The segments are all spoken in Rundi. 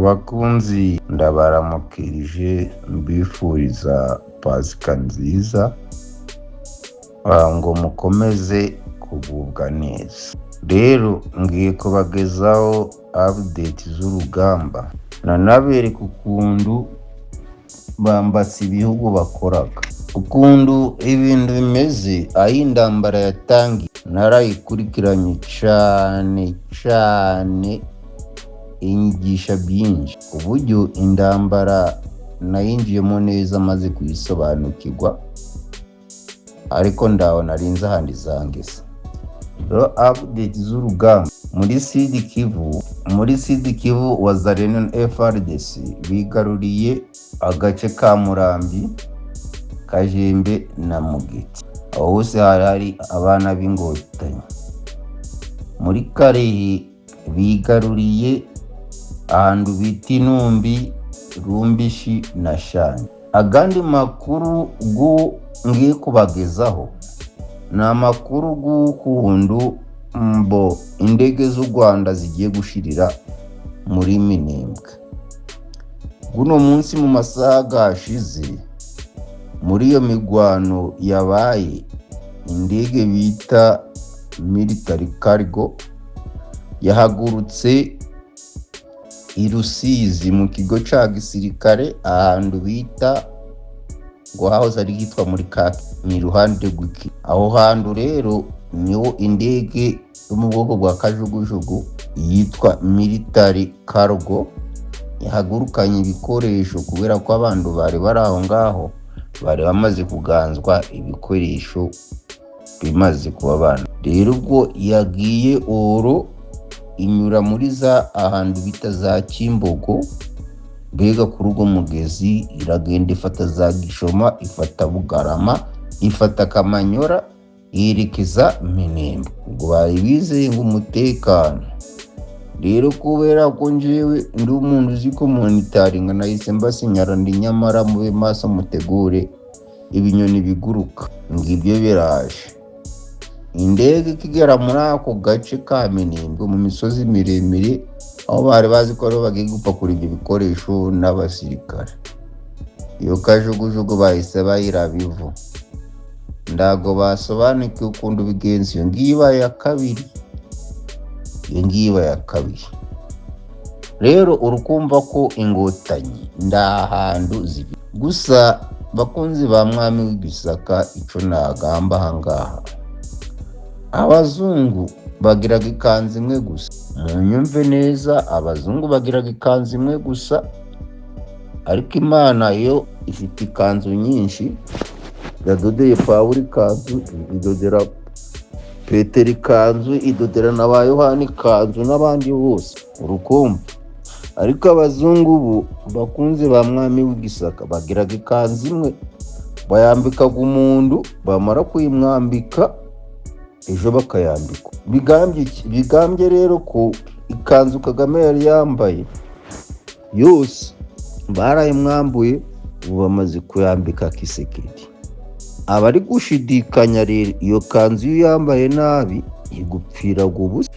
Bakunzi, ndabaramukirije, mbifuriza Pasika nziza, ngo mukomeze kugubwa neza. Rero ngiye kubagezaho update z'urugamba, nanabereka ukuntu bambatse ibihugu bakoraga, ukuntu ibintu bimeze, aho intambara yatangiye. Narayikurikiranye cyane cyane, inyigisha byinshi ku buryo intambara nayinjiyemo neza maze kuyisobanukirwa, ariko ndaho narinze ahandi zangeze. Rero update z'urugamba muri Sud Kivu, muri Sud Kivu, Wazalendo na FARDC bigaruriye agace ka Murambi, Kajembe na Mugeti. Aho hose hari hari abana b'Inkotanyi. Muri Kalehe bigaruriye ahantu bita Intumbi, Rumbishi na Shangi. Agandi makuru go ngiye kubagezaho ni amakuru y'ukuntu mbo indege z'u Rwanda zigiye gushirira muri Minembwe. Guno munsi mu masaha gashize, muri iyo migwano yabaye, indege bita military cargo yahagurutse i Rusizi mu kigo ca gisirikare, ahantu bita ngo hahoze ari hitwa muri Kaki, ni iruhande rw'iki. Aho hantu rero niho indege yo mu bwoko bwa kajugujugu yitwa military cargo yahagurukanye ibikoresho, kubera ko abantu bari bari aho ngaho bari bamaze kuganzwa, ibikoresho bimaze kuba bana. Rero ubwo yagiye oro inyura muri za ahantu bita za Kimbogo, mbega kuri urwo mugezi, iragenda ifata za Gishoma, ifata Bugarama, ifata Kamanyora, yerekeza Minembwe. Ubwo bari bizeye ngo umutekano. Rero kubera ko njyewe ndi umuntu uzi ko monitoringa, nahise mbasinyara ndi: "Nyamara mube maso, mutegure ibinyoni biguruka." Ngibyo biraje. Indege ikigera muri ako gace ka Minembwe, mu misozi miremire, aho bari bazi ko ariho bagiye gupakura ibyo bikoresho n'abasirikare, iyo kajugujugu bahise bayiraba ivu. Ndago basobanukiwe ukuntu bigenza. Iyo ngiyo ibaye iya kabiri, iyo ngiyo ibaye iya kabiri. Rero urukumva ko Inkotanyi nda hantu zibi gusa. Bakunzi ba Mwami w'Igisaka, icyo nagamba ahangaha, abazungu bagiraga ikanzu imwe gusa. Munyumve neza, abazungu bagiraga ikanzu imwe gusa, ariko Imana yo ifite ikanzu nyinshi. Yadodeye Pawulo ikanzu, idodera Petero ikanzu, idodera na ba Yohani ikanzu n'abandi bose, urukumva. Ariko abazungu ubu, bakunze ba Mwami w'Igisaka, bagiraga ikanzu imwe, bayambikaga umuntu, bamara kuyimwambika ejo bakayambikwa. Bigambye iki? Bigambye rero ko ikanzu Kagame yari yambaye yose barayimwambuye, ubu bamaze kuyambika Tshisekedi. Abari gushidikanya rero, iyo kanzu iyo uyambaye nabi igupfiraga ubusa,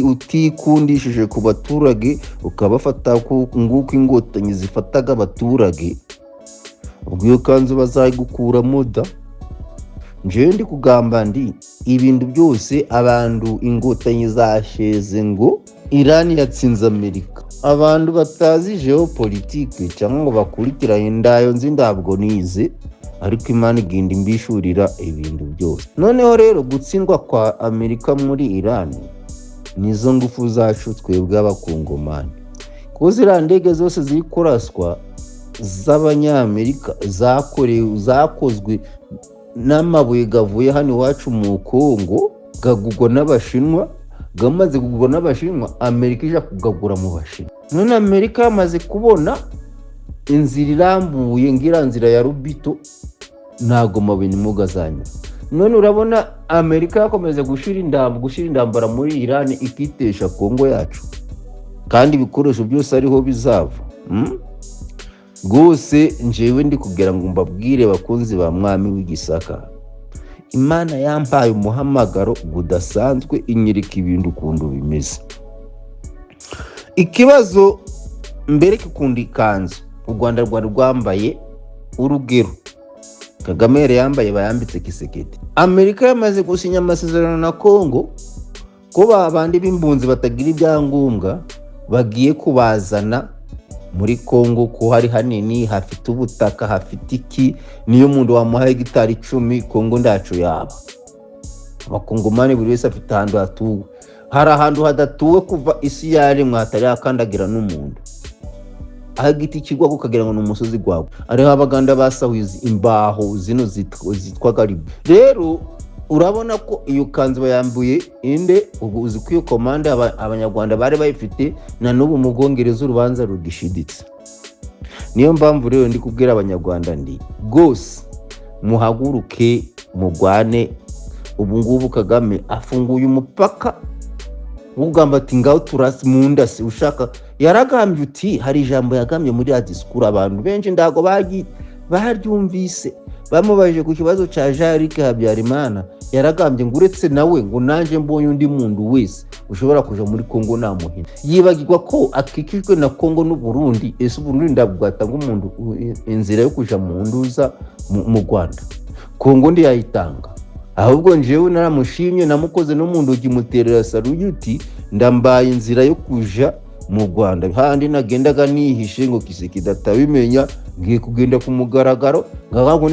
utikundishije ku baturage, ukabafata nguko Inkotanyi zifataga abaturage, ubwo iyo kanzu bazayigukuramo da. Njyewe ndi kugamba ndi ibintu byose abantu Inkotanyi zasheze ngo Irani yatsinze Amerika. Abantu batazi géopolitique cyangwa ngo bakurikiranye, ndayo nzi, ntabwo nize, ariko Imana igenda imbishurira ibintu byose. Noneho rero gutsindwa kwa Amerika muri Irani nizo ngufu zacu twebwe Abakongomani, kuko ziriya ndege zose ziri kuraswa z'Abanyamerika zakorewe, zakozwe n'amabuye gavuye hano iwacu mu Kongo, gagurwa n'Abashinwa. Gamaze kugurwa n'Abashinwa, Amerika ija kugagura mu Bashinwa. None Amerika yamaze kubona inzira irambuye, ngira nzira ya Rubito, ntago mabuye nimwo gazanyura. None urabona Amerika yakomeza gushira intambara muri Irani, ikitesha Kongo yacu, kandi ibikoresho byose ariho bizava, Rwose njyewe ndi kugira ngo mbabwire, bakunzi ba Mwami w'Igisaka, Imana yampaye umuhamagaro udasanzwe, inyereka ibintu ukuntu bimeze. Ikibazo Mbereke ukundi ikanzu u Rwanda rwari rwambaye, urugero Kagame yari yambaye bayambitse Tshisekedi. Amerika yamaze gusinya amasezerano na Kongo ko ba bandi b'impunzi batagira ibyangombwa bagiye kubazana muri Kongo, ko hari hanini, hafite ubutaka, hafite iki. Niyo muntu wamuha hegitari 10, Kongo ndacu yaba. Abakongomani buri wese afite ahantu hatuwe. Hari ahantu hadatuwe kuva isi yaremwa, hatari hakandagira n'umuntu, aho igiti kigwa ukagira ngo ni umusozi gwawe. Ariho Abaganda basahuye imbaho zino zitwa garibu. Rero urabona ko iyo kanzu bayambuye inde? Ubu uzi ko iyo komande Abanyarwanda bari bayifite, na n'ubu mu Bwongereza urubanza rugishiditse. Niyo mpamvu rero ndi kubwira Abanyarwanda ndi rwose muhaguruke mugwane. Ubu ngubu Kagame afunguye umupaka ugamba ati ngaho turasi mu ndasi ushaka. Yaragambye uti hari ijambo yagambye muri ya disikuru, abantu benshi ntago baryumvise. Bamubajije ku kibazo cya Jean Luc Habyarimana, yaragambye ngo uretse nawe, ngo nanjye mbonye undi muntu wese ushobora kuja muri Kongo namuhina. Yibagirwa ko akikijwe na Kongo n'Uburundi. Ese Uburundi ntabwo bwatanga umuntu inzira yo kuja mu nduza mu Rwanda? Kongo ndiyayitanga. Ahubwo njyewe naramushimye, namukoze no mu ntoki, muterera saruti, ndambaye inzira yo kuja mu Rwanda. Handi nagendaga nihishe ngo Tshisekedi atabimenya, ngiye kugenda ku mugaragaro. Ngaho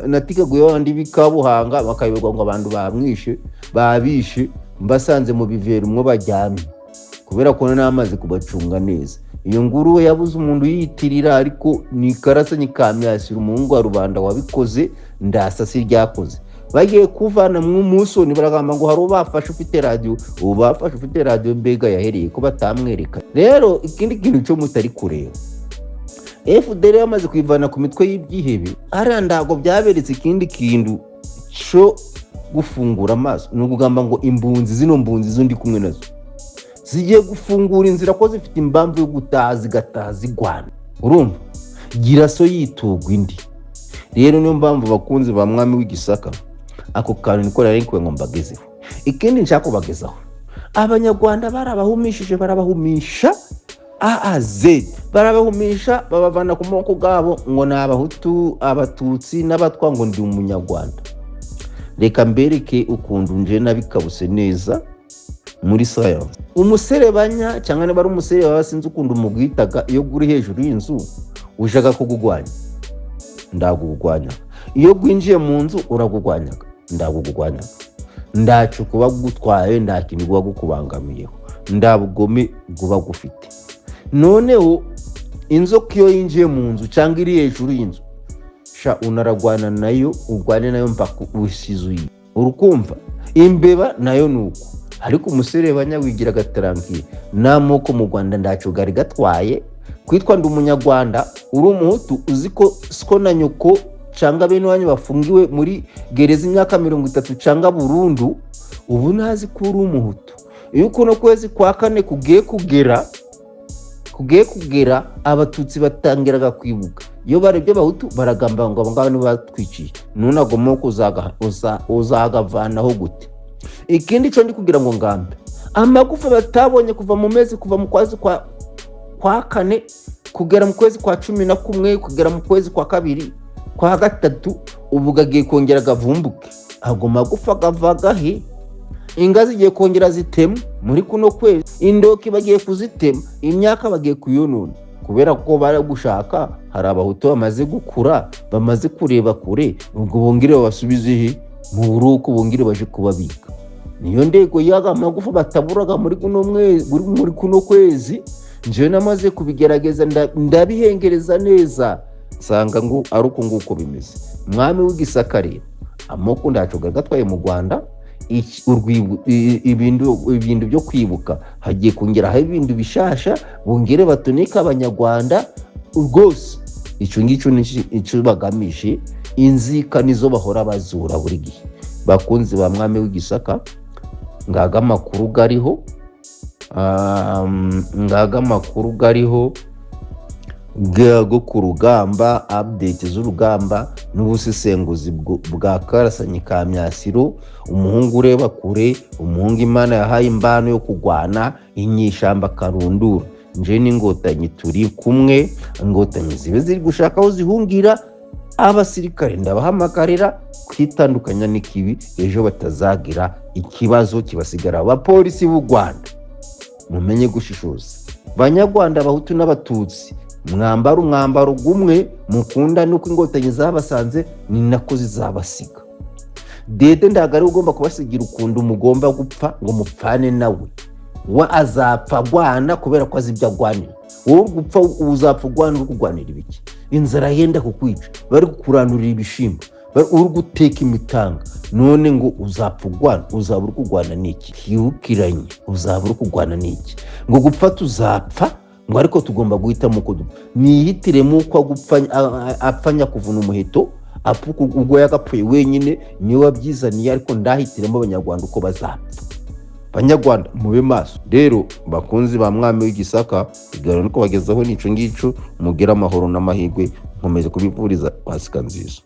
natikaguye abandi b'Ikabuhanga bakayoberwa ngo abantu bamwishe, babishe, mbasanze mu bivero umwo baryamye, kubera ko namaze kubacunga neza. Iyo nguruwe yabuze umuntu uyiyitirira, ariko ni ikarasa nyikamyasira umuhungu wa rubanda wabikoze. Ndasa si ryakoze bagiye kuvana mu musoni, baragamba ngo hari ubafashe ufite radiyo. Ubu bafashe ufite radiyo, mbega yahereye ko batamwereka. Rero ikindi kintu cyo mutari kureba, FDLR yamaze kwivana ku mitwe y'ibyihebe hariya. Ntabwo byaberetse ikindi kintu cyo gufungura amaso, ni ukugamba ngo imbunzi zino, mbunzi zo ndi kumwe nazo zigiye gufungura inzira, ko zifite impamvu yo gutaha, zigataha zigwana. Urumva gira so yitugwa indi. Rero niyo mpamvu, bakunzi ba mwami w'Igisaka, ako kantu niko nari nkwiye ngo mbagezeho. Ikindi nshaka kubagezaho, Abanyarwanda barabahumishije, barabahumisha aaz, barabahumisha, babavana ku moko gabo ngo ni Abahutu, Abatutsi n'Abatwa, ngo ndi Umunyarwanda. Reka mbereke ukuntu nje nabikabuse neza muri science. Umuserebanya, cyangwa niba ari umuserebanya, sinzi ukuntu mugwitaga, iyo guri hejuru y'inzu ujaga kugugwanya, ndagugwanyaga. Iyo gwinjiye mu nzu uragugwanyaga, ndagugwanyaga. Ndacu kuba gutwaye, nta kintu guba gukubangamiyeho, nda bugome guba gufite. Noneho inzoka iyo yinjiye mu nzu cyangwa iri hejuru y'inzu, sha unaragwana nayo, urwane nayo mpaka usize uyi. Urukumva imbeba nayo ni uko, ariko umuserebanya wigira agatarankire. N'amoko mu Rwanda ndaco gari gatwaye. Kwitwa ndi Umunyarwanda uri Umuhutu, uzi ko siko na nyoko cyangwa bene wanyu bafungiwe muri gereza imyaka 30 cyangwa burundu, ubu ntazi ko uri Umuhutu. Iyo kuno kwezi kwa kane kugiye kugera, Abatutsi batangiraga kwibuka. Iyo barebye Abahutu baragamba ngo abo ngabo nibo batwiciye. None ago moko uzagavanaho gute? Ikindi cyo ndi kugira ngo ngambe, amagufa batabonye kuva mu mezi, kuva mu kwezi kwa kane kugera mu kwezi kwa 11, kugera mu kwezi kwa kabiri, kwa gatatu, ubu gagiye kongera gavumbuke. Ago magufa gava gahe? Inga zigiye kongera zitema muri kuno kwezi, indoki bagiye kuzitema, imyaka bagiye kuyonona, kubera ko bari gushaka. Hari Abahutu bamaze gukura, bamaze kureba kure, ubwo bongere babasubize he? Mu buruko, bongere baje kubabika. Niyo ndego y'aga magufa bataburaga muri kuno mwezi, muri kuno kwezi. Njyewe namaze kubigerageza, ndabihengereza neza, nsanga ngo ari uko nguko bimeze. Mwami w'Igisaka rero, amoko ndaco gatwaye mu Rwanda. Ibintu byo kwibuka hagiye kongeraho ibintu bishasha, bongere batoneke Abanyarwanda rwose. Icyo ngicyo ni icyo bagamije. Inzika nizo bahora bazura buri gihe. Bakunzi ba mwami w'Igisaka, ngaga amakuru gariho, ngaga amakuru gariho go ku rugamba, update z'urugamba n'ubusesenguzi bwa Karasanyi ka Myasiro, umuhungu ureba kure, umuhungu Imana yahaye imbano yo kugwana inyishamba karundura. Nje n'Ingotanyi turi kumwe. Ingotanyi zibe ziri gushaka aho zihungira. Abasirikare ndabahamagarira kwitandukanya n'ikibi, ejo batazagira ikibazo kibasigara. Abapolisi b'u Rwanda, mumenye gushishoza. Banyarwanda, Abahutu n'Abatutsi, mwambara umwambaro gumwe, mukunda nuko Ingotanyi zabasanze ni nako zizabasiga. Dede ntabwo ari ugomba kubasigira ukuntu mugomba gupfa ngo mupfane nawe. We azapfa agwana kubera ko azi ibyo agwanira. Wowe gupfa uzapfa ugwana, uri kurwanira ibiki? Inzara yenda kukwica, bari kukurandurira ibishimbo, uri guteka imitanga, none ngo uzapfa ugwana. Uzaba uri kurwana n'iki? Twibukiranye, uzaba uri kurwana n'iki? Ngo gupfa tuzapfa, ngo ariko tugomba guhitamo uko dupfa. Nihitiremo uko apfa nyakuvuna umuheto, apfa ubwo yagapfuye wenyine, niwe wabyizaniye, ariko ndahitiremo Abanyarwanda uko bazapfa. Banyarwanda, mube maso rero. Bakunzi ba Mwami w'Igisaka, ikiganiro niko bagezaho n'ico ngico. Mugire amahoro n'amahirwe, nkomeje kubivuriza Pasika nziza.